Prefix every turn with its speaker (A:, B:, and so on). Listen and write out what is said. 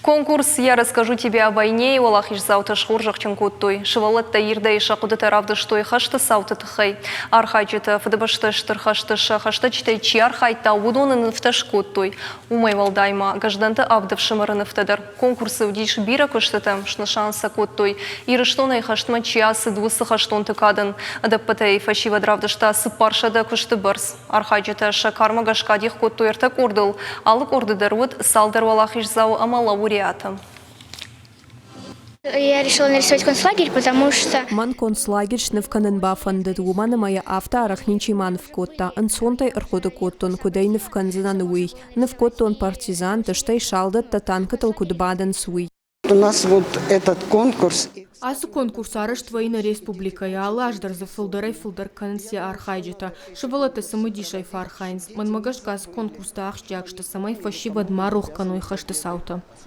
A: Конкурс «Я расскажу тебе о войне» уӕлахиздзаутӕ схорзӕхджын кодтой. Сывӕллӕттӕ ирдӕй сӕ хъуыдытӕ равдыстой хӕсты цауты тыххӕй. Архайджытӕ Фыдыбӕсты Стыр хӕсты сӕ хӕстӕджытӕй чи архайдта, уыдоны нывтӕ скодтой. Уымӕй уӕлдай ма Гӕздӕнты авд ӕфсымӕры нывтӕ дӕр. Конкурсы уыдис бирӕ куыстытӕ, снысан сӕ кодтой, Ирыстонӕй хӕстмӕ чи ацыд, уыцы хӕстонты кадӕн. Ӕдӕппӕтӕй фӕсивӕд равдыста 400 куысты бӕрц. Архайджытӕ сӕ кармӕ гӕсгӕ адих кодтой ӕртӕ къордыл. Алы къорды дӕр уыд цалдӕр уӕлахиздзауы ӕмӕ лауреаты.
B: Я решила нарисовать концлагерь, потому что...
C: Мӕн концлагерь сныв кӕнын бафӕндыд, уымӕн ӕмӕ йӕ афтӕ арӕх ничи ма ныв кодта. Ӕнцонтӕй ӕрхъуыды кодтон, куыд ӕй ныв кӕндзынӕн, уый. Ныв кодтон партизанты, стӕй салдӕттӕ танкӕтыл куыд бадынц, уый.
D: У нас вот этот конкурс.
E: Ацы конкурс арӕзт вӕййы нӕ республикӕйы. Алы аз дӕр дзы фылдӕрӕй-фылдӕр кӕнынц йӕ архайджытӕ. Сывӕллӕттӕ цымыдисӕй фӕархайынц. Мӕнмӕ гӕсгӕ ацы конкурстӕ ахсджиаг сты, цӕмӕй фӕсивӕд ма рох кӕной хӕсты цаутӕ.